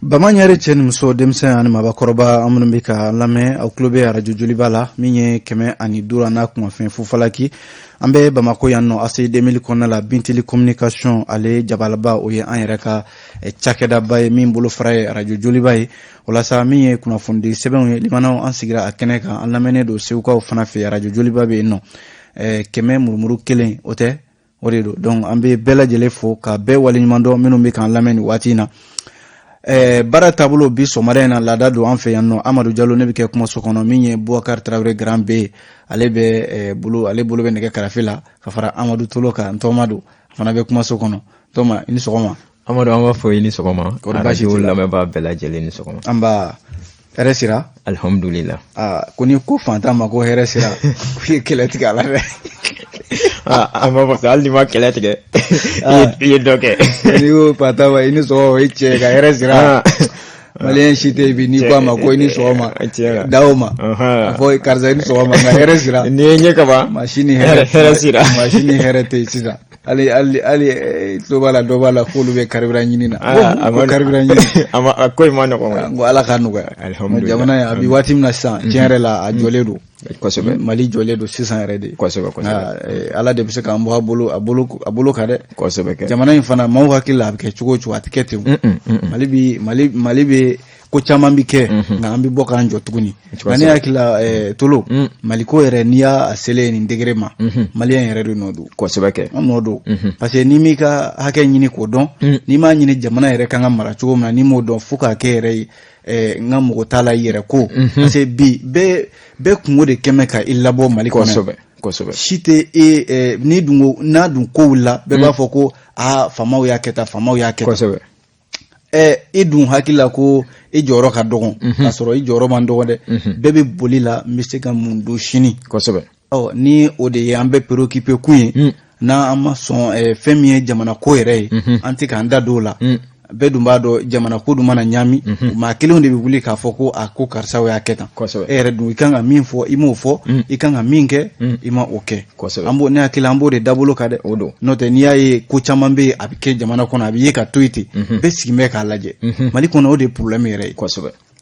Bamaɲare cɛ ni muso, denmisɛn ani mabakɔrɔba, an minnu bɛ ka lamɛn, aw tulo bɛ arajo Joliba la min ye 105 n'a kunkanfɛn fufalaki. An bɛ Bamakɔ yan nɔ, ACI 2000 kɔnɔna la, Bintili Communication, ale jabalaba, o ye an yɛrɛ ka cakɛdaba ye min bolofara ye arajo Joliba ye. Walasa min ye kunnafonidi sɛbɛnw ye, limanaw, an sigira a kɛnɛ kan. An lamɛnnen don Segukaw fana fɛ, arajo Joliba bɛ yen nɔ, kɛmɛ murumuru kelen o tɛ, o de don. Donc an bɛ bɛɛ lajɛlen fo ka bɛɛ waleɲuman dɔn minnu bɛ k'an lamɛn nin waati in na. Baara taabolo bi sɔgɔmada in na, laada don an fɛ yan nɔ. Amadu Jalo, ne bɛ kɛ kumaso kɔnɔ. Min ye Bubakari Tarawele Grand B, ale bɛ bolo, ale bolo bɛ nɛgɛ karafe la, ka fara Amadu Tolo kan. N tɔgɔma don, a fana bɛ kumaso kɔnɔ. Tɔgɔma, i ni sɔgɔma. Amadu, an b'a fɔ i ni sɔgɔma. Kɔri baasi t'i la? Lamɛnbaa bɛɛ lajɛlen ni sɔgɔma. An ba, hɛrɛ sira? Alhamdulillah. Aa, ko ni ko fantan ma ko hɛrɛ sira, k'u ye kɛlɛ tigɛ a la dɛ. An b'a fɔ sa, hali n'i ma kɛlɛ tigɛ, i ye dɔ kɛ. N'i ko fantan ma i ni sɔgɔma, o ye tiɲɛ ka hɛrɛ sira. Maliyɛn si tɛ yen bi n'i ko a ma ko i ni sɔgɔma, da o ma a fɔ karisa i ni sɔgɔma, nka hɛrɛ sira. N'i ye ɲɛ kaban. Maa si ni hɛrɛ, hɛrɛ sira. Maa si ni hɛrɛ tɛ yen sisan. Hali hali hali tulo b'a la, dɔ b'a la k'olu bɛ carburant ɲini na. Ko carburant ɲini. A ko in ma nɔgɔn. N ko Ala k'a nɔgɔya. Jamana in a bi waati min na sisan, tiɲɛ yɛrɛ la, a jɔlen don. Mali jɔlen don sisan yɛrɛ de. Kosɛbɛ kosɛbɛ. Ala de bɛ se k'an bɔ a bolo, a bolo, a bolo kan dɛ. Kosɛbɛ kɛ. Jamana in fana, maaw hakili la a bɛ kɛ cogo o cogo, a tɛ kɛ ten. Mali bi Mali Mali bɛ ko caman bi kɛ, nka an bɛ bɔ k'an jɔ tuguni. Nka ne hakili la, Tolo, Mali ko yɛrɛ, n'i y'a selen nin degré ma, maliyɛn yɛrɛ de nɔ don. Kosɛbɛ kɛ. An nɔ don, parce que n'i m'i ka hakɛ ɲini k'o dɔn, n'i m'a ɲini jamana yɛrɛ kan ka mara cogo min na, n'i m'o dɔn fo k'a kɛ yɛrɛ ye, n ka mɔgɔ t'a la i yɛrɛ ko, parce que bi bɛɛ bɛɛ kungo de kɛmɛ ka i labɔ Mali kɔnɔ. Kosɛbɛ kosɛbɛ. Si tɛ e ni dun ko n'a dun ko wulila, bɛɛ b'a fɔ ko aa, faamaw y'a kɛ tan, faamaw y'a kɛ tan. I dun hakili la ko i jɔyɔrɔ ka dɔgɔn, k'a sɔrɔ i jɔyɔrɔ man dɔgɔn dɛ. Bɛɛ bɛ boli la, n bɛ se ka mun don sini. Ɔ, ni o de ye an bɛɛ préoccupé kun ye, n'an ma sɔn fɛn min ye jamana ko yɛrɛ ye, an tɛ k'an da don o la. Bɛɛ dun b'a dɔn, jamana ko dun mana ɲaami, maa kelenw de bɛ wuli k'a fɔ ko a ko karisaw y'a kɛ tan. E yɛrɛ dun, i kan ka min fɔ, i m'o fɔ, i kan ka min kɛ, i ma o kɛ. An b'o, ne hakili, an b'o de dabolo kan dɛ. O don. N'o tɛ, n'i y'a ye ko caman bɛ yen, a bɛ kɛ jamana kɔnɔ, a bɛ ye ka to yen ten, bɛɛ sigilen bɛ k'a lajɛ. Mali kɔnɔ, o de ye problème yɛrɛ ye.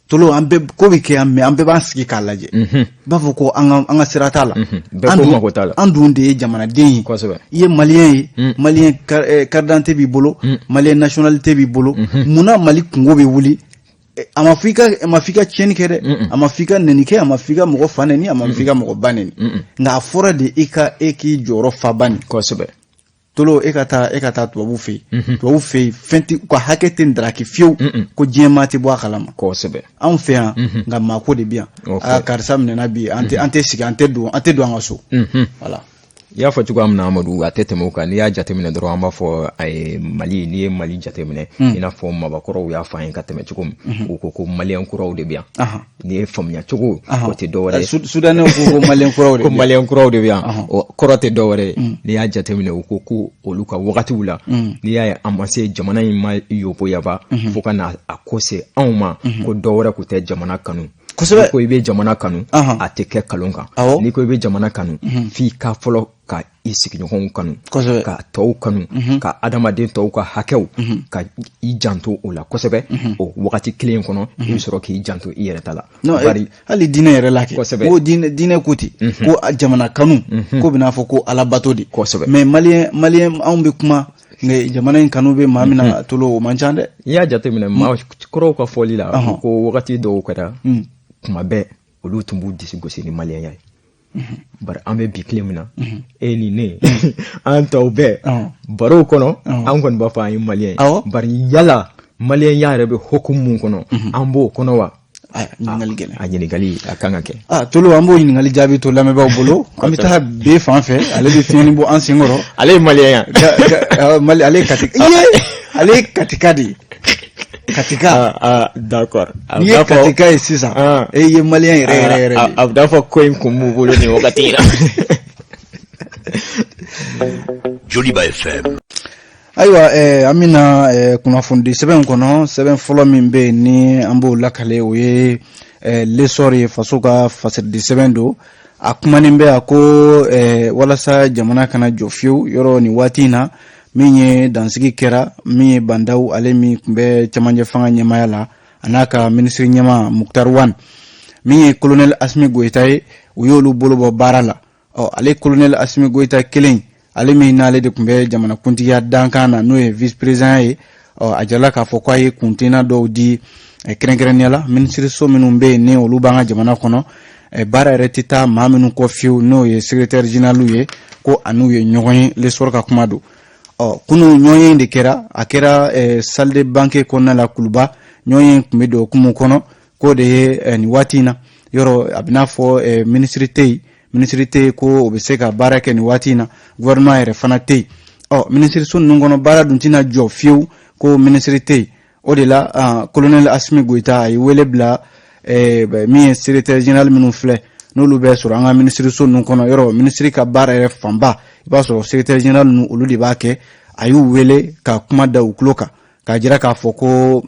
Tolo, an bɛɛ ko bɛ kɛ yan, mais an bɛɛ b'an sigi k'a lajɛ. I b'a fɔ ko an ka sira t'a la. Bɛɛ ko mako t'a la. An dun de ye jamanaden ye. I ye maliyɛn ye, maliyɛn carte d'identité b'i bolo, maliyɛn nationalité b'i bolo. Munna Mali kungo bɛ wuli? A ma fɔ i ka, a ma fɔ i ka tiɲɛni kɛ dɛ, a ma fɔ i ka nɛni kɛ, a ma fɔ i ka mɔgɔ fa nɛni, a ma fɔ i ka mɔgɔ ba nɛni, nka a fɔra de i ka e k'i jɔyɔrɔ fa ba nin. Tolo, e ka taa tubabu fɛ yen, tubabu fɛ yen, fɛn tɛ, u ka hakɛ tɛ ndaraki fiyewu, ko diɲɛ maa tɛ bɔ a kalama. Anw fɛ yan, nka maako de bɛ yan. Aa, karisa minɛna bi, an tɛ sigi, an tɛ don an ka so, voilà. I y'a fɔ cogoya min na, Amadu, a tɛ tɛmɛ o kan. N'i y'a jateminɛ dɔrɔn, an b'a fɔ a ye Mali, n'i ye Mali jateminɛ, i n'a fɔ mabakɔrɔw y'a fɔ an ye ka tɛmɛ cogo min, u ko ko maliyɛn kuraw de bɛ yan. N'i ye faamuya cogo, o tɛ dɔwɛrɛ ye. Soudanais ko ko maliyɛn kuraw de. Ko maliyɛn kuraw de bɛ yan, o kɔrɔ tɛ dɔwɛrɛ ye. N'i y'a jateminɛ, u ko ko olu ka wagatiw la, n'i y'a ye an ma se jamana in ma yoboyaba fo ka na a ko se anw ma, ko dɔwɛrɛ tun tɛ jamana kanu. Ko i bɛ jamana kanu, a tɛ kɛ kalon kan. N'i ko i bɛ jamana kanu, f'i ka fɔlɔ ka i sigiɲɔgɔnw kanu, ka tɔw kanu, ka adamaden tɔw ka hakɛw ka i janto o la kosɛbɛ. O wagati kelen kɔnɔ, i bɛ sɔrɔ k'i janto i yɛrɛ ta la. Bari hali diinɛ yɛrɛ la kɛ. Ko diinɛ ko ten ko jamana kanu ko bɛna fɔ ko alabato de. Mais maliyɛn, anw bɛ kuma, nka jamana in kanu bɛ maa min na, Tolo, o man ca dɛ. N'i y'a jateminɛ, maa kɔrɔw ka fɔli la, ko wagati dɔw kɛra, kuma bɛɛ olu tun b'u disi gosi ni maliyɛnya ye. Bari an bɛ bi tile min na, e ni ne, an tɔw bɛɛ, barow kɔnɔ, an kɔni b'a fɔ an ye maliyɛn ye. Bari yala maliyɛnya yɛrɛ bɛ hokumu mun kɔnɔ, an b'o kɔnɔ wa? Ɲininkali gɛlɛn. A ɲininkali a kan ka kɛ. Ah, Tolo, an b'o ɲininkali jaabi to lamɛnbaaw bolo. An bɛ taa B fan fɛ, ale bɛ fiɲɛni bɔ an sen kɔrɔ. Ale ye maliyɛn ya? Mali, ale ye Kati ye, ale ye Katika de ye, Katika. Ah, d'accord. N'i ye Katika ye sisan, e ye maliyɛn yɛrɛ yɛrɛ yɛrɛ de. A bɛ taa fɔ ko in kun b'u bolo nin wagati in na. Joliba FM. Ayiwa, an bɛna kunnafonidi sɛbɛn kɔnɔ. Sɛbɛn fɔlɔ min bɛ yen ni an b'o lakale, o ye L'Essor ye, faso ka fasiridi sɛbɛn don. A kumanen bɛ a ko walasa jamana kana jɔ fiyewu yɔrɔ nin waati in na. Min ye dansigi kɛra, min ye Bah N'Daw, ale min tun bɛ cɛmancɛ fanga ɲɛmaaya la, a n'a ka minisiri ɲɛmaa Moctar Ouane, min ye kolonɛli Assimi Goïta ye, u y'olu bolo bɔ baara la. Ɔ, ale kolonɛli Assimi Goïta kelen, ale min n'ale de tun bɛ jamanakuntigiya dankan na, n'o ye vice président ye, ɔ, a jirala k'a fɔ k'a ye kuntilenna dɔw di, kɛrɛnkɛrɛnnenya la minisiriso minnu bɛ yen, ni olu b'an ka jamana kɔnɔ, baara yɛrɛ tɛ taa maa minnu kɔ fiyewu, n'o ye secrétaire général ye, ko a n'u ye ɲɔgɔn ye. L'Essor ka kuma don. Ɔ, kunu ɲɔgɔn ye de kɛra, a kɛra salle de banquet kɔnɔna la Kuluba. Ɲɔgɔn ye tun bɛ don hukumu kɔnɔ k'o de ye nin waati in na, yɔrɔ a bɛ n'a fɔ minisiri tɛ yen, minisiri tɛ yen ko o bɛ se ka baara kɛ nin waati in na, gouvernement yɛrɛ fana tɛ yen. Ɔ, minisiriso ninnu kɔnɔ, baara dun tɛna jɔ fiyewu ko minisiri tɛ yen. O de la, colonel Assimi Goïta a ye wele bila min ye secrétaire général minnu filɛ, n'olu bɛ sɔrɔ an ka minisiriso ninnu kɔnɔ, yɔrɔ minisiri ka baara yɛrɛ fanba, i b'a sɔrɔ secrétaire général ninnu, olu de b'a kɛ. A y'u wele ka kuma da u tulo kan, k'a jira k'a fɔ ko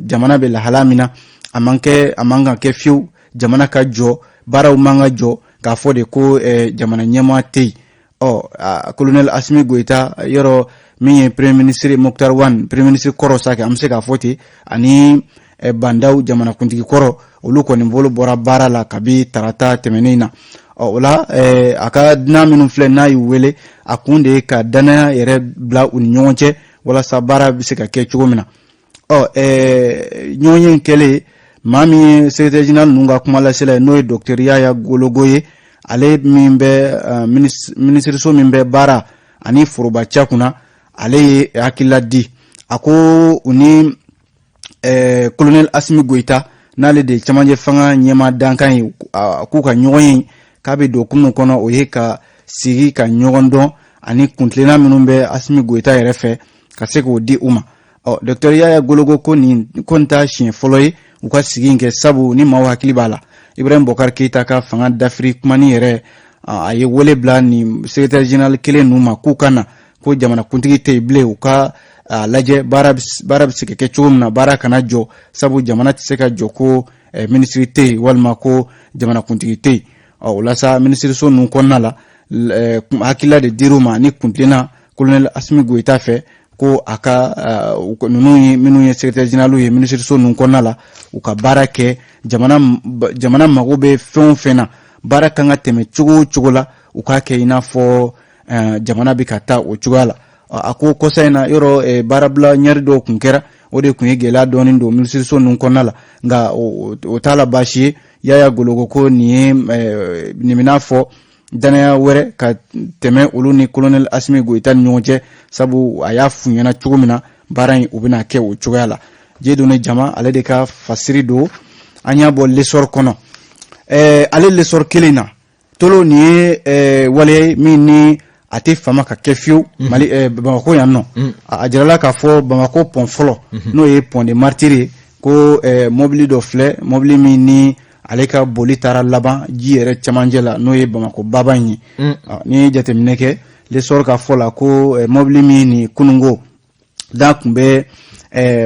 jamana bɛ lahala min na, a man kɛ, a man ka kɛ fiyewu jamana ka jɔ, baaraw man ka jɔ k'a fɔ de ko jamana ɲɛmaa tɛ yen. Ɔ, colonel Assimi Goïta, yɔrɔ min ye premier ministre Moctar Ouane, premier ministre kɔrɔ sa kɛ, an bɛ se k'a fɔ ten, ani Bah N'Daw, jamanakuntigi kɔrɔ, olu kɔni bolo bɔra baara la kabi tarata tɛmɛnen na. Ɔ, o la, a ka dunan minnu filɛ, n'a y'u wele, a kun de ye ka danaya yɛrɛ bila u ni ɲɔgɔn cɛ, walasa baara bɛ se ka kɛ cogo min na. Ɔ, ɲɔgɔn ye kɛlen, maa min ye secrétaire général ninnu ka kuma lasela ye, n'o ye docteur Yaya Gologo ye, ale min bɛ minisiriso min bɛ baara ani foroba ca kunna, ale ye hakilila di. A ko u ni colonel Assimi Goïta, n'ale de ye cɛmancɛ fanga ɲɛmaa dankan ye, k'u ka ɲɔgɔn ye k'a bɛ don kun min kɔnɔ, o ye ka sigi ka ɲɔgɔn dɔn ani kuntilenna minnu bɛ Assimi Goïta yɛrɛ fɛ, ka se k'o di u ma. Ɔ, docteur Yaya Gologo ko nin ko nin t'a siɲɛ fɔlɔ ye u ka sigi in kɛ, sabu ni maaw hakili b'a la, Ibrahim Boubacar Keïta ka fanga dafiri kumani yɛrɛ, a ye wele bila nin secrétaire général kelen ninnu ma k'u ka na, ko jamanakuntigi tɛ yen bilen, u ka lajɛ baara bɛ se ka kɛ cogo min na, baara kana jɔ, sabu jamana tɛ se ka jɔ ko minisiri tɛ yen walima ko jamanakuntigi tɛ yen. Ɔ, o la sa, minisiriso ninnu kɔnɔna la, hakilila de dir'u ma ni kuntilenna colonel Assimi Goïta fɛ, ko a ka ninnu ye minnu ye secrétaire général ye minisiriso ninnu kɔnɔna la, u ka baara kɛ. Jamana mago bɛ fɛn o fɛn na, baara kan ka tɛmɛ cogo o cogo la, u k'a kɛ i n'a fɔ jamana bɛ ka taa o cogoya la. A ko kɔsa in na, yɔrɔ baarabila ɲɛri dɔw tun kɛra, o de tun ye gɛlɛya dɔɔnin don minisiriso ninnu kɔnɔna la, nka o t'a la baasi ye. Yaya Gologo ko nin ye nin bɛna fɔ danaya wɛrɛ ka tɛmɛ olu ni colonel Assimi Goïta ni ɲɔgɔn cɛ, sabu a y'a f'u ɲɛna cogo min na, baara in u bɛna kɛ o cogoya la. Dieudonné Jama, ale de ka fasiri don, an y'a bɔ L'Essor kɔnɔ. Ale L'Essor kelen na tolo, nin ye wale min ni a tɛ fama ka kɛ fiyewu Mali, Bamakɔ yan nɔ. A jirala k'a fɔ Bamakɔ pont fɔlɔ, n'o ye pont des Martyrs ye, ko mobili dɔ filɛ, mobili min ni ale ka boli taara laban ji yɛrɛ cɛmancɛ la, n'o ye Bamakɔ baba in ye. N'i ye jateminɛ kɛ, L'Essor ka fɔ la, ko mobili min ni kununko n'a tun bɛ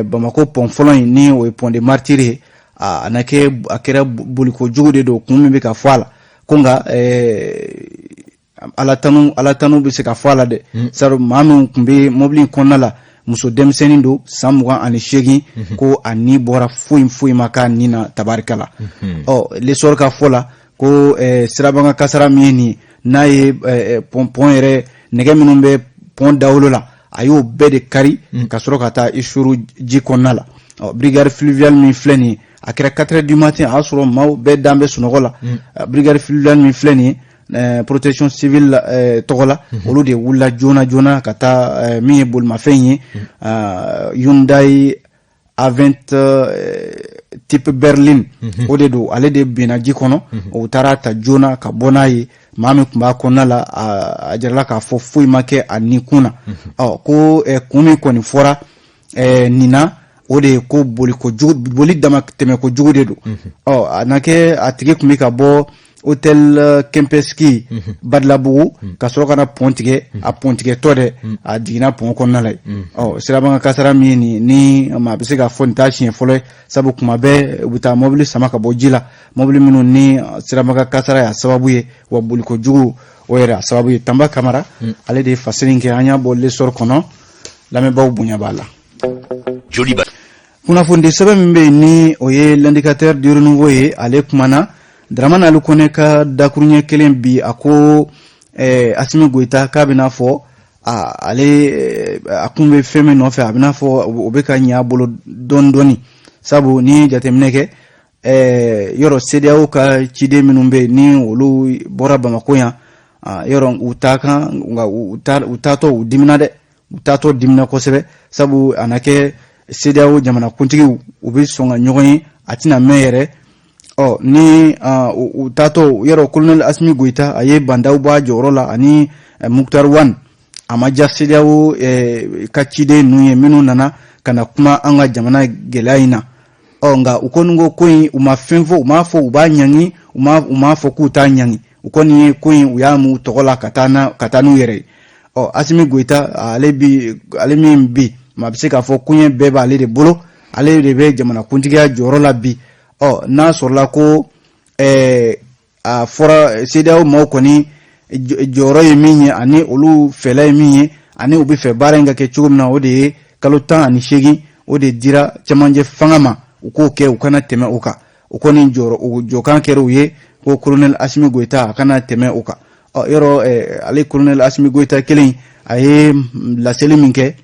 Bamakɔ pont fɔlɔ in, ni o ye pont des Martyrs ye, a na kɛ a kɛra boliko jugu de don. Kun min bɛ ka fɔ a la ko, nka ala tanu, ala tanu bɛ se ka fɔ a la dɛ, sabu maa min tun bɛ mobili in kɔnɔna la, muso denmisɛnnin don, san 28, ko a ni bɔra, foyi foyi ma k'a ni na, tabarika la. Ɔ, L'Essor ka fɔ la ko sirabakan kasara min ye nin ye, n'a ye pont yɛrɛ nɛgɛ minnu bɛ pont dawolo la, a y'o bɛɛ de kari ka sɔrɔ ka taa i suru ji kɔnɔna la. Ɔ, brigade fluviale min filɛ nin ye, a kɛra 4 heures du matin, a y'a sɔrɔ maaw bɛɛ dan bɛ sunɔgɔ la. Brigade fluviale min filɛ nin ye, protection civile tɔgɔ la, olu de wulila joona joona ka taa min ye bolimafɛn ye, Hyundai A20 type berline, o de don, ale de binna ji kɔnɔ. O taara ta joona ka bɔ n'a ye. Maa min tun b'a kɔnɔna la, a jirala k'a fɔ foyi ma kɛ a ni kun na. Ɔ, ko kun min kɔni fɔra nin na, o de ye ko boli kojugu, boli dama tɛmɛ kojugu de don. Ɔ, a na kɛ a tigi tun bɛ ka bɔ hôtel Kempinski Badilabugu ka sɔrɔ ka na pont tigɛ. A pont tigɛtɔ dɛ, a jiginna pont kɔnɔna la yen. Ɔ, sirabakan kasara min ye nin ni maa bɛ se k'a fɔ nin t'a siɲɛ fɔlɔ ye, sabu kuma bɛɛ u bɛ taa mobili sama ka bɔ ji la, mobili minnu ni sirabakan kasara y'a sababu ye, wa boli kojugu o yɛrɛ a sababu ye. Tanba Kamara, ale de ye fasiri in kɛ, an y'a bɔ L'Essor kɔnɔ. Lamɛnbaaw bonya b'a la. Joliba. Kunnafonidi sɛbɛn min bɛ yen ni o ye L'Indicateur du Renouveau ye, ale kumana Dramane Alu Kɔnɛ ka dakuruɲɛ kelen bi. A ko Asimi Goyita k'a bɛna fɔ ale a kun bɛ fɛn min nɔfɛ, a bɛna fɔ o bɛ ka ɲɛ a bolo dɔɔni dɔɔni, sabu n'i ye jateminɛ kɛ, yɔrɔ CEDEAO ka ciden minnu bɛ yen ni olu bɔra Bamakɔ yan, yɔrɔ u taa kan, nka u taatɔ u dimina dɛ, u taatɔ dimina kosɛbɛ, sabu a na kɛ CEDEAO jamanakuntigiw u bɛ sɔn ka ɲɔgɔn ye, a tɛna mɛn yɛrɛ. Ɔ ni u taatɔ, yɔrɔ colonel Asimi Goyita a ye Bah N'Daw bɔ a jɔyɔrɔ la ani Moctar Ouane. A ma diya CEDEAO ka ciden ninnu ye minnu nana ka na kuma an ka jamana gɛlɛya in na. Ɔ nka u kɔni ko ko in, u ma fɛn fɔ, u m'a fɔ u b'a ɲangi, u m'a fɔ k'u t'a ɲangi. U kɔni ye ko in, u y'a m'u tɔgɔ la ka taa na ka taa n'u yɛrɛ ye. Ɔ Asimi Goyita, ale bi, ale min bi, maa bɛ se k'a fɔ koɲɛ bɛɛ b'ale de bolo, ale de bɛ jamanakuntigiya jɔyɔrɔ la bi. Ɔ n'a sɔrɔla ko a fɔra CEDEAO maaw kɔni jɔyɔrɔ ye min ye ani olu fɛla ye min ye ani u bɛ fɛ baara in ka kɛ cogo min na, o de ye kalo 18, o de dira cɛmancɛ fanga ma, u k'o kɛ, u kana tɛmɛ o kan. O kɔni jɔyɔrɔ, o jɔkan kɛra u ye ko colonel Asimi Goyita a kana tɛmɛ o kan. Ɔ yɔrɔ ale colonel Asimi Goyita kelen, a ye laseli min kɛ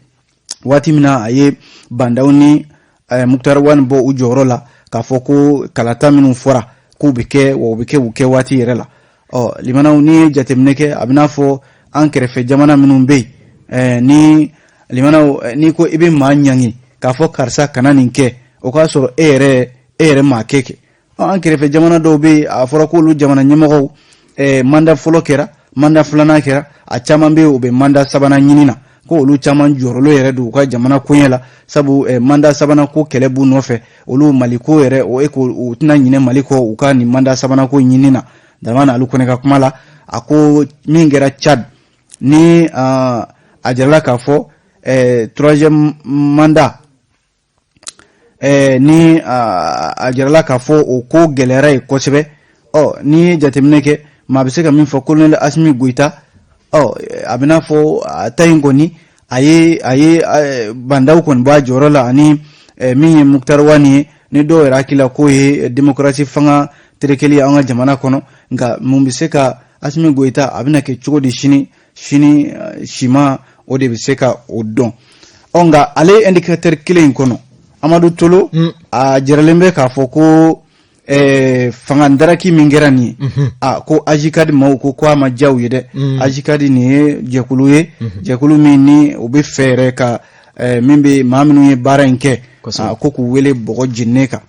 waati min na a ye Bah N'Daw ni Moctar Ouane bɔ u jɔyɔrɔ la, k'a fɔ ko kalata minnu fɔra k'u bɛ kɛ, wa u bɛ kɛ, u kɛ waati yɛrɛ la. Ɔ limanaw, n'i ye jateminɛ kɛ, a bɛ n'a fɔ an kɛrɛfɛ jamana minnu bɛ yen, ni limanaw, n'i ko i bɛ maa ɲangi k'a fɔ karisa kana nin kɛ, o k'a sɔrɔ e yɛrɛ maa kɛ. An kɛrɛfɛ jamana dɔw bɛ yen, a fɔra k'olu jamana ɲɛmɔgɔw, mandat fɔlɔ kɛra, mandat filanan kɛra, a caman bɛ yen, u bɛ mandat sabanan ɲini na, ko olu caman jɔrɔlen yɛrɛ don u ka jamana koɲɛ la, sabu mandat sabanan ko kɛlɛ b'u nɔfɛ. Olu Mali ko yɛrɛ, o e ko u tɛna ɲinɛ Mali kɔ u ka nin mandat sabanan ko ɲini na. Dramane Alu Kɔnɛ ka kuma la, a ko min kɛra Tchad, ni a jirala k'a fɔ troisième mandat, ni a jirala k'a fɔ o ko gɛlɛyara ye kosɛbɛ. Ɔ n'i ye jateminɛ kɛ, maa bɛ se ka min fɔ colonel Asimi Goyita, ɔ a bɛ n'a fɔ a ta in kɔni, a ye Bah N'Daw kɔni bɔ a jɔyɔrɔ la ani min ye Moctar Ouane ye, ni dɔw yɛrɛ hakili la k'o ye démocratie fanga terekeli ye an ka jamana kɔnɔ. Nka mun bɛ se ka Asimi Goyita, a bɛna kɛ cogo di sini? Sini sima, o de bɛ se ka o dɔn. Ɔ nka ale Indicateur kelen in kɔnɔ, Amadu Tolo, a jiralen bɛ k'a fɔ ko fanga daraki min kɛra nin ye, a ko AJCAD maaw ko a ma diya u ye dɛ. AJCAD nin ye jɛkulu ye, jɛkulu min ni o bɛ fɛ yɛrɛ ka min bɛ maa minnu ye baara in kɛ, ko k'u wele bɔgɔ jeninen kan.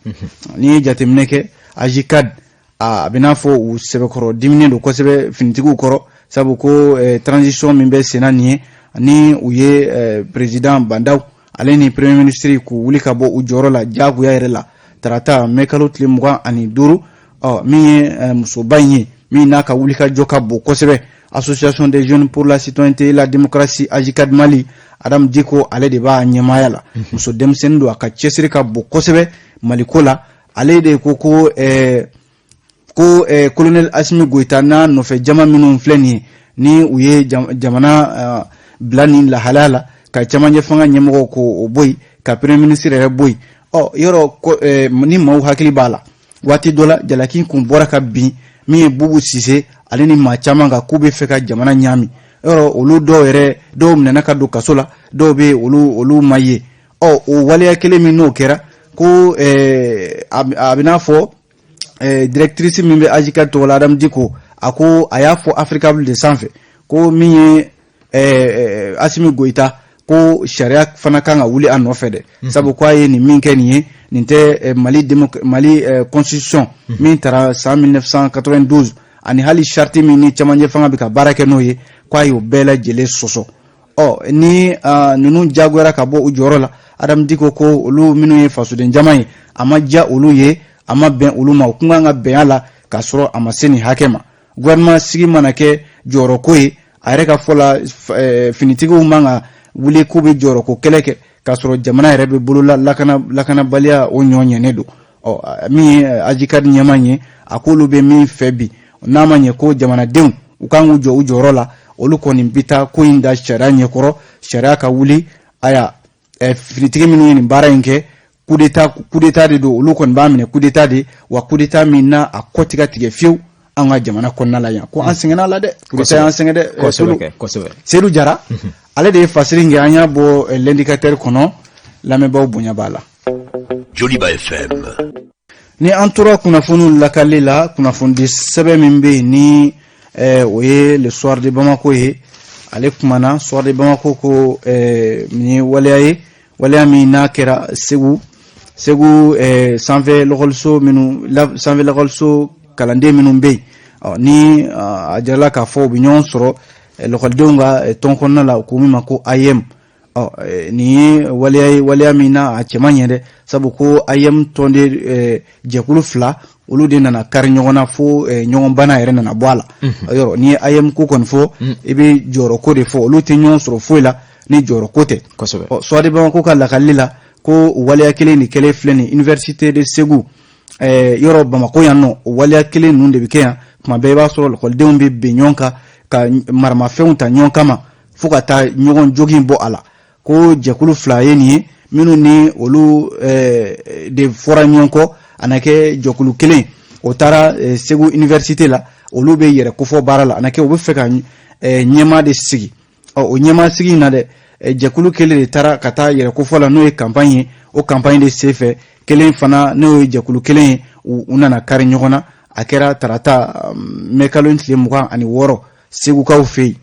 N'i ye jateminɛ kɛ, AJCAD, a bɛ n'a fɔ u sɛbɛkɔrɔ diminen don kosɛbɛ finitigiw kɔrɔ, sabu ko transition min bɛ senna nin ye, ni u ye président Bah N'Daw ale ni premier ministre k'u wuli ka bɔ u jɔyɔrɔ la diyagoya yɛrɛ la tarata mɛ kalo tile 25. Ɔ min ye musoba in ye, min n'a ka wulikajɔ ka bon kosɛbɛ, Association des jeunes pour la citoyenneté et la démocratie, AJCAD Mali, Adam Diko, ale de b'a ɲɛmaaya la. Muso denmisɛnnin don, a ka cɛsiri ka bon kosɛbɛ Maliko la. Ale de ko colonel Asimi Goyita n'a nɔfɛ jama minnu filɛ nin ye, ni u ye jamana bila nin lahalaya la, ka camancɛ fanga ɲɛmɔgɔw ko o bɔ yen, ka premier ministre yɛrɛ bɔ yen. Ɔ yɔrɔ ni maaw hakili b'a la, waati dɔ la jalaki kun bɔra ka bin min ye Boubou Cissé ale ni maa caman kan k'u bɛ fɛ ka jamana ɲaami. Yɔrɔ olu dɔw yɛrɛ, dɔw minɛna ka don kaso la, dɔw bɛ yen, olu ma ye. Ɔ o waleya kelen min n'o kɛra, ko a bɛ n'a fɔ directrice min bɛ AJCAD tɔgɔ la, Adamu Diko, a ko a y'a fɔ Africable de sanfɛ ko min ye Asimi Goyita, ko sariya fana kan ka wuli a nɔfɛ dɛ, sabu ko a ye nin min kɛ nin ye, nin tɛ Mali constitution min taara san 1992 ani hali charte min ni cɛmancɛ fanga bɛ ka baara kɛ n'o ye, k'a y'o bɛɛ lajɛlen sɔsɔ. Ɔ ni ninnu jagoyara ka bɔ u jɔyɔrɔ la, Adamu Diko ko olu minnu ye fasoden jama ye, a ma diya olu ye, a ma bɛn olu ma. U kun kan ka bɛn a la k'a sɔrɔ a ma se nin hakɛ ma. Gouvernement sigi mana kɛ jɔyɔrɔko ye, a yɛrɛ ka fɔ la, finitigiw man ka wuli k'u bɛ jɔyɔrɔko kɛlɛ kɛ k'a sɔrɔ jamana yɛrɛ bɛ bolola lakana, lakanabaliya o ɲɔ ɲɛnen don. Ɔ min ye AJCAD ɲɛmaa ye, a k'olu bɛ min fɛ bi, n'a ma ɲɛ ko jamanadenw u kan k'u jɔ u jɔyɔrɔ la, olu kɔni bɛ taa ko in da sariya ɲɛkɔrɔ, sariya ka wuli. Aya, finitigi minnu ye nin baara in kɛ, coup d'état, coup d'état de don. Olu kɔni b'a minɛ coup d'état de wa, coup d'état min na a kɔ tɛ ka tigɛ fiyewu an ka jamana kɔnɔna la yan, ko an sɛgɛnna la dɛ, coup d'état y'an sɛgɛn dɛ. Kosɛbɛ. Seydou Jara, ale de ye fasiri kɛ, an y'a bɔ L'Indicateur kɔnɔ. Lamɛnbaaw bonya b'a la. Joliba FM. Ni an tora kunnafoniw lakali la, kunnafonidi sɛbɛn min bɛ yen ni o ye Le Soir de Bamako ye, ale kumana. Soir de Bamako ko nin ye waleya ye, waleya min n'a kɛra Segu, Segu sanfɛ lɔkɔliso minnu, sanfɛ lɔkɔliso kalanden minnu bɛ yen, ni a jirala k'a fɔ u bɛ ɲɔgɔn sɔrɔ lɔkɔlidenw ka tɔn kɔnɔna la, u ko min ma ko AEEM. Ɔ nin ye waleya ye, waleya min na a cɛ man ɲɛ dɛ, sabu ko AEEM tɔnden jɛkulu fila, olu de nana kari ɲɔgɔn na fo ɲɔgɔn bana yɛrɛ nana bɔ a la. Yɔrɔ n'i ye AEEM ko kɔni fɔ, i bɛ jɔyɔrɔ ko de fɔ. Olu tɛ ɲɔgɔn sɔrɔ foyi la ni jɔyɔrɔ ko tɛ. Ɔ, Soir de Bamako ka lakali la, ko waleya kelen de kɛlen filɛ nin Université de Segu, yɔrɔ Bamako yan nɔ, o waleya kelen ninnu de bɛ kɛ yan tuma bɛɛ. I b'a sɔrɔ lakɔlidenw bɛ bin ɲɔgɔn kan ka maramafɛnw ta ɲɔgɔn kama fo ka taa ɲɔgɔn jogin bɔ a la. Ko jɛkulu fila ye nin ye minnu ni olu de fɔra ɲɔgɔn kɔ, a na kɛ jɛkulu kelen, o taara Segu Université la. Olu bɛ yɛrɛ kofɔ baara la, a na kɛ u bɛ fɛ ka ɲɛmaa de sigi. Ɔ, o ɲɛmaa sigi in na dɛ, jɛkulu kelen de taara ka taa yɛrɛ kofɔ la, n'o ye campagne ye. O campagne de senfɛ, kelen fana, n'o ye jɛkulu kelen ye, u nana kari ɲɔgɔn na. A kɛra tarata, mɛ kalo tile 26, Segukaw fɛ yen.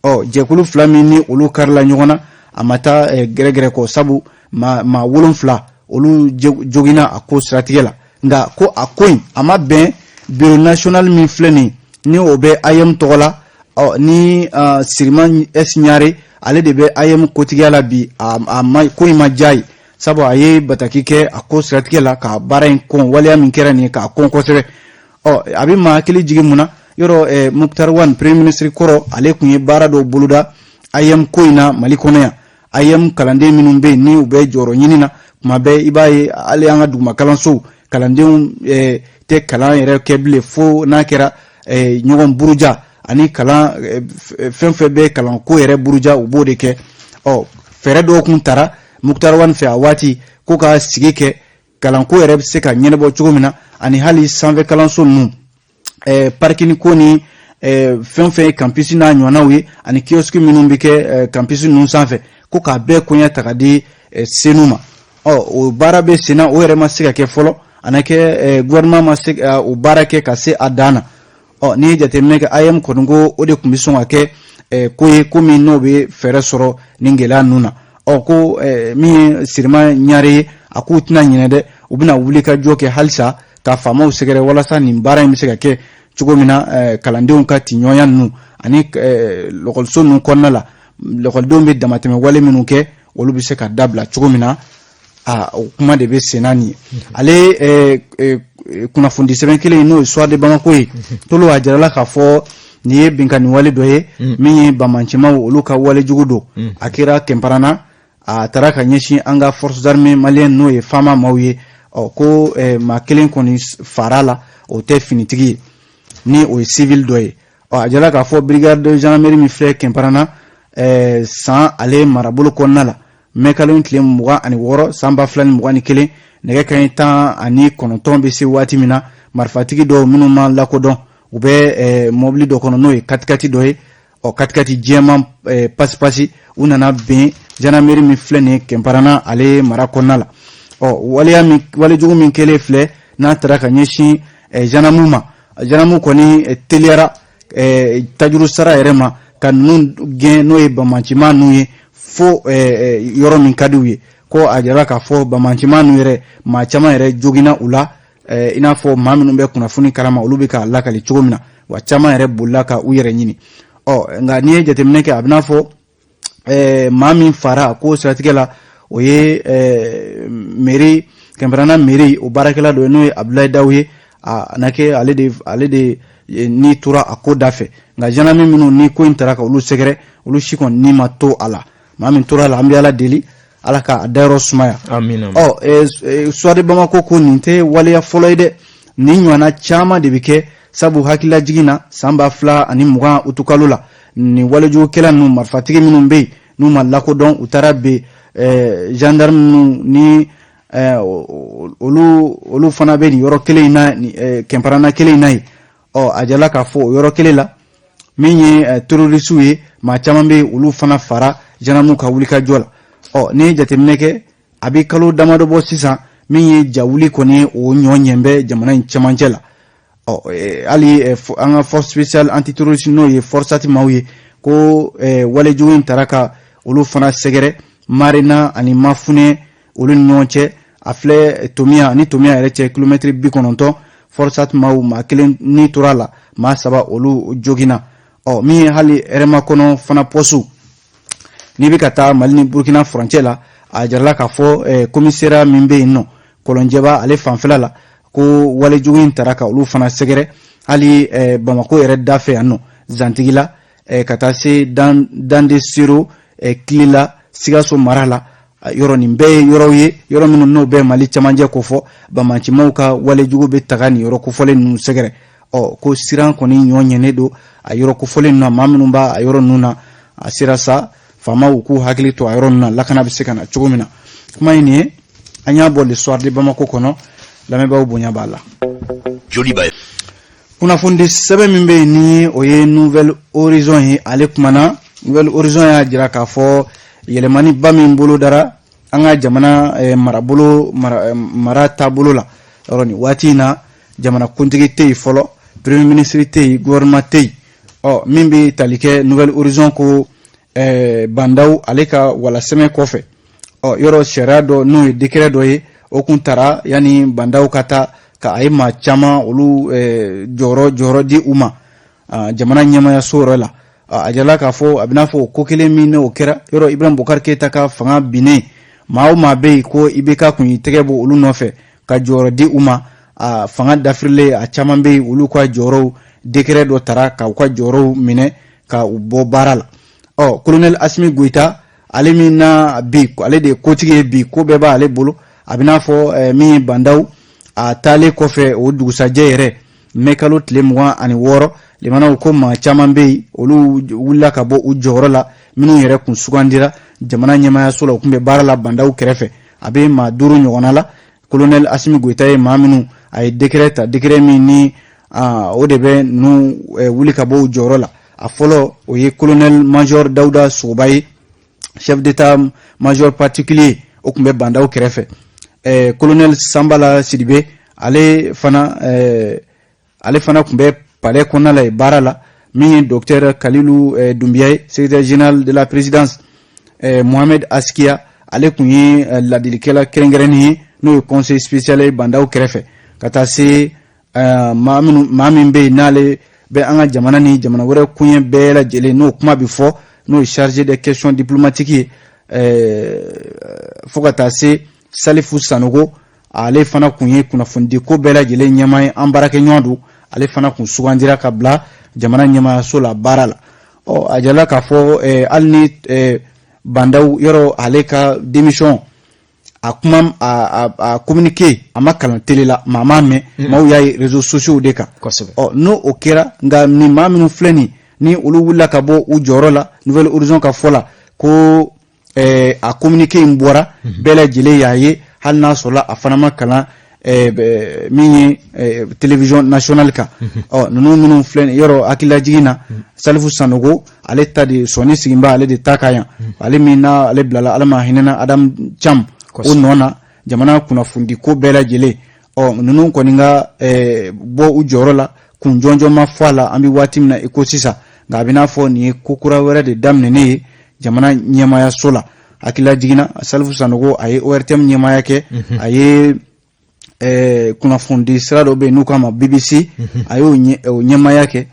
Ɔ, jɛkulu fila min ni olu karila ɲɔgɔn na, a ma taa gɛrɛgɛrɛ kɔ, sabu maa 7, olu joginna a ko siratigɛ la. Nka ko a ko in a ma bɛn bureau national min filɛ nin ni o bɛ AEEM tɔgɔ la, ɔ ni Sirima S Ɲare, ale de bɛ AEEM kotigiya la bi, a ma ko in ma diya ye, sabu a ye bataki kɛ a ko siratigɛ la ka baara in kɔn, waleya min kɛra nin ye, k'a kɔn kosɛbɛ. Ɔ, a bɛ maa hakili jigin mun na? Yɔrɔ Moctar Ouane, premier ministre kɔrɔ, ale tun ye baara dɔw boloda AEEM ko in na Mali kɔnɔ yan. AEEM kalanden minnu bɛ yen ni u bɛ jɔyɔrɔ ɲini na, tuma bɛɛ i b'a ye hali an ka duguma kalansow kalandenw tɛ kalan yɛrɛ kɛ bilen fo n'a kɛra ɲɔgɔn buruja ani kalan fɛn fɛn bɛ kalanko yɛrɛ buruja, u b'o de kɛ. Ɔ, fɛɛrɛ dɔw kun tara Moctar Ouane fɛ a waati ko ka sigi kɛ kalanko yɛrɛ bɛ se ka ɲɛnabɔ cogo min na, ani hali sanfɛ kalanso ninnu parking ko ni fɛn fɛn ye campus n'a ɲɔgɔnnaw ye, ani kiosque minnu bɛ kɛ campus ninnu sanfɛ, ko k'a bɛɛ koɲɛ ta ka di SENU ma. Ɔ, o baara bɛ sen na, o yɛrɛ ma se ka kɛ fɔlɔ, a na kɛ gouvernement ma se o baara kɛ ka se a dan na. Ɔ, n'i ye jateminɛ kɛ, AEEM kɔni ko o de tun bɛ sɔn ka kɛ ko ye, ko min n'o bɛ fɛɛrɛ sɔrɔ nin gɛlɛya ninnu na. Ɔ, ko min ye Sirima Ɲare ye, a k'u tɛna ɲinɛ dɛ, u bɛna wuli ka jɔ kɛ halisa ka faamaw sɛgɛrɛ walasa nin baara in bɛ se ka kɛ cogo min na, kalandenw ka tiɲɔgɔnya ninnu ani lɔkɔliso ninnu kɔnɔna la, lɔkɔlidenw bɛ damatɛmɛ wale minnu kɛ, olu bɛ se ka dabila cogo min na. A o kuma de bɛ sen na nin ye. Ale kunnafonidi sɛbɛn kelen, n'o ye Soir de Bamako ye, tolo a jirala k'a fɔ nin ye binkanni wale dɔ ye min ye bamancimaw olu ka wale jugu don. A kɛra Kɛnparana, a taara ka ɲɛsin an ka forces armées maliennes, n'o ye FAMa maaw ye. Ɔ, ko maa kelen kɔni fara la, o tɛ finitigi ye, ni o ye civil dɔ ye. Ɔ, a jirala k'a fɔ brigade de gendarmerie min filɛ Kɛnparana san ale marabolo kɔnɔna la, mɛ kalo tile 26, san 2021, nɛgɛ kaɲɛ 19 bɛ se waati min na, marifatigi dɔw minnu ma lakodɔn, u bɛ mɔbili dɔ kɔnɔ, n'o ye katikati dɔ ye, ɔ, katikati jɛman pasipasi, u nana ben gendarmerie min filɛ nin ye Kɛnparana ale mara kɔnɔna la. Ɔ, waleya min, walejugu min kɛlen filɛ, n'a taara ka ɲɛsin gendarme ma, gendarme kɔni teliyara tajuru sara yɛrɛ ma ka ninnu gɛn, n'o ye bamancima ninnu ye, fo yɔrɔ min ka di u ye. Ko a jira k'a fɔ bamancima ninnu yɛrɛ, maa caman yɛrɛ joginna u la, i n'a fɔ maa minnu bɛ kunnafoni kalama, olu bɛ k'a lakali cogo min na, wa caman yɛrɛ bolila ka u yɛrɛ ɲini. Ɔ, nka n'i ye jateminɛ kɛ, a bɛ n'a fɔ maa min fara ko siratigɛ la, o ye mairie, Kɛnpɛrɛnna mairie, o baarakɛla dɔ ye, n'o ye Abdoulaye Daw ye. A na kɛ ale de ni tora a ko da fɛ. Nka gendarme minnu ni ko in taara ka olu sɛgɛrɛ, olu si kɔni ni ma to a la. Maa min tora a la, an bɛ Ala deli, Ala k'a dayɔrɔ sumaya. Ɔ, Soir de Bamako ko nin tɛ waleya fɔlɔ ye dɛ, nin ɲɔgɔnna caman de bɛ kɛ, sabu hakililajigin na, san 2020 utukalo la, nin walejugukɛla ninnu, marifatigi minnu bɛ yen n'u ma lakodɔn, u taara ben gendarme ninnu ni olu fana bɛ nin yɔrɔ kelen in na, kɛnparanna kelen in na yen. Ɔ, a jirala k'a fɔ o yɔrɔ kelen la, min ye terroristew ye, maa caman bɛ olu fana fara gendarmew ka wulikajɔ la. Ɔ, n'i ye jateminɛ kɛ, a bɛ kalo damadɔ bɔ sisan, min ye jawuli kɔni ye, o ɲɔ ɲɛ bɛ jamana in cɛmancɛ la. Ɔ, hali an ka force spéciale antiterroriste, n'o ye FORSAT maaw ye, ko walejugu in taara ka olu fana sɛgɛrɛ Marena ani Mafunɛ olu ni ɲɔgɔn cɛ. A filɛ Tomiya ani Tomiya yɛrɛ cɛ, kilomɛtiri 90. FORSAT maaw, maa kelen ni tora a la, maa saba olu joginna. Ɔ, min ye hali Hɛrɛmakɔnɔ fana poste, n'i bɛ ka taa Mali ni Burukina furancɛ la, a jirala k'a fɔ commissariat min bɛ yen nɔ Kɔlɔnjɛba ale fanfɛla la, ko walejugu in taara ka olu fana sɛgɛrɛ. Hali Bamako yɛrɛ da fɛ yan nɔ, Zantigila, ka taa se Dande Sero Kilela, Sikaso mara la, yɔrɔ nin bɛɛ ye yɔrɔw ye, yɔrɔ minnu n'o bɛ Mali camancɛ kofɔ. Banbaancimaw ka walejugu bɛ taga nin yɔrɔ kofɔlen ninnu sɛgɛrɛ. Ɔ, ko siran kɔni ɲɔ ɲɛnen don a yɔrɔ kofɔlen ninnu na. Maa minnu b'a a yɔrɔ ninnu na, a sera sa faamaw k'u hakili to a yɔrɔ ninnu na, lakana bɛ se ka na cogo min na. Kuma ye nin ye, an y'a bɔ Le Soir de Bamako kɔnɔ. Lamɛnbaaw bonya b'a la. Joliba. Kunnafonidi sɛbɛn min bɛ yen, ni o ye Nouvel Horizon ye, ale kumana. Nouvel Horizon y'a jira k'a fɔ yɛlɛmaniba min bolo dara an ka jamana marabolo mara taabolo la yɔrɔ nin waati in na, jamana kuntigi tɛ yen fɔlɔ, premier ministre tɛ yen, gouvernement tɛ yen. Ɔ, min bɛ tali kɛ, Nouvel Horizon ko Bah N'Daw ale ka walasɛmɛ kɔfɛ, ɔ, yɔrɔ sariya dɔ, n'o ye décret dɔ ye, o kun tara yanni Bah N'Daw ka taa, ka a ye maa caman olu jɔyɔrɔ di u ma jamana ɲɛmayaso yɛrɛ la. A jirala k'a fɔ a bɛ n'a fɔ ko kelen min n'o kɛra yɔrɔ Ibrahim Boubacar Keïta ka fanga binnen, maa o maa bɛ yen ko IBK kun y'i tɛgɛ bɔ olu nɔfɛ ka jɔyɔrɔ di u ma, a fanga dafirilen, a caman bɛ yen, olu ka jɔyɔrɔw, décret dɔ tara ka u ka jɔyɔrɔw minɛ ka u bɔ baara la. Ɔ, colonel Assimi Goïta, ale min na bi ale de ye kotigi ye bi, ko bɛɛ b'ale bolo, a bɛ n'a fɔ min ye Bah N'Daw a taalen kɔfɛ, o dugusajɛ yɛrɛ, mɛ kalo tile 26, limanaw ko maa caman bɛ yen, olu wulila ka bɔ u jɔyɔrɔ la, minnu yɛrɛ kun sugandira jamana ɲɛmayaso la, u tun bɛ baara la Bah N'Daw kɛrɛfɛ. A bɛ maa duuru ɲɔgɔnna la. Colonel Assimi Goïta ye maa minnu, a ye décret ta, décret min ni o de bɛ ninnu wuli ka bɔ u jɔyɔrɔ la. A fɔlɔ, o ye colonel major Dawuda Sogoba ye, chef d'état major particulier, o tun bɛ Bah N'Daw kɛrɛfɛ. Colonel Sanbala Sidibe, ale fana tun bɛ palais kɔnɔna la yen baara la. Min ye docteur Kalilu Doumbia ye, secrétaire général de la présidence. Mohamed Askia, ale tun ye ladilikɛla kɛrɛnkɛrɛnnen ye, n'o ye conseil spécial ye Bah N'Daw kɛrɛfɛ, ka taa se maa min bɛ yen n'ale bɛ an ka jamana ni jamana wɛrɛ koɲɛ bɛɛ lajɛlen, n'o kuma bɛ fɔ, n'o ye chargé des questions diplomatiques ye, fo ka taa se Salifu Sanogo, ale fana tun ye kunnafonidi ko bɛɛ lajɛlen ɲɛmaa ye, an baarakɛɲɔgɔn don, ale fana kun sugandira ka bila jamana ɲɛmayaso la baara la. Ɔ, a jirala k'a fɔ hali ni Bah N'Daw yɔrɔ ale ka démission, a kuma, a communiqué, a ma kalan télé la, maa m'a mɛn, maaw y'a ye réseaux sociaux de kan. Ɔ, n'o o kɛra, nka nin maa minnu filɛ nin ni olu wulila ka bɔ u jɔyɔrɔ la, Nouvel Horizon ka fɔ la ko a communiqué in bɔra, bɛɛ lajɛlen y'a ye, hali n'a sɔrɔla a fana ma kalan min ye télévision nationale kan. Ɔ, ninnu minnu filɛ nin yɔrɔ, hakililajigin na, Salifu Sanogo, ale ta de sɔnni siginba ale de ta kan yan, ale min n'a ale bilala, Ala ma hinɛna Adamu Cam o nɔ na jamana kunnafonidi ko bɛɛ lajɛlen. Ɔ, ninnu kɔni ka bɔ u jɔyɔrɔ la, kun jɔnjɔn ma fɔ a la an bɛ waati min na i ko sisan, nka a bɛ n'a fɔ nin ye ko kura wɛrɛ de daminɛnen ye jamana ɲɛmayaso la. Hakilila Salifu Sanogo, a ye ORTM ɲɛmaaya kɛ, a ye kunnafonidi sira dɔ bɛ yen n'u k'a ma BBC, a y'o ɲɛmaaya kɛ,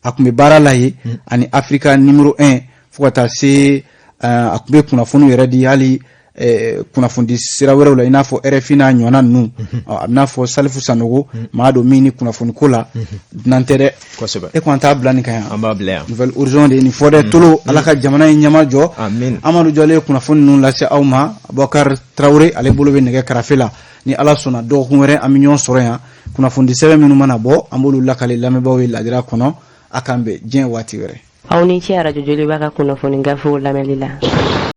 a tun bɛ baara la yen ani Africa numéro 1, fo ka taa se a tun bɛ kunnafoniw yɛrɛ di hali kunnafonidi sira wɛrɛw la, i n'a fɔ RFI n'a ɲɔgɔnna ninnu. A bɛ n'a fɔ Salifu Sanogo, maa don min ni kunnafoniko la dunan tɛ dɛ. E ko an t'a bila nin kan yan. An b'a bila yan. Nouvel Horizon de ye nin fɔ dɛ. Tolo, Ala ka jamana in ɲɛma jɔ. Amadu Jɔlen ye kunnafoni ninnu lase aw ma. Abubakar Tarawele, ale bolo bɛ nɛgɛ karafe la. Ni Ala sɔnna, dɔgɔkun wɛrɛ an bɛ ɲɔgɔn sɔrɔ yan. Kunnafonidi sɛbɛn minnu mana bɔ, an b'olu lakale lamɛnbaaw ye ladira kɔnɔ. A k'an bɛn diɲɛ waati wɛrɛ. Aw ni ce Arajo Joliba ka kunnafoni gafew lamɛnli la.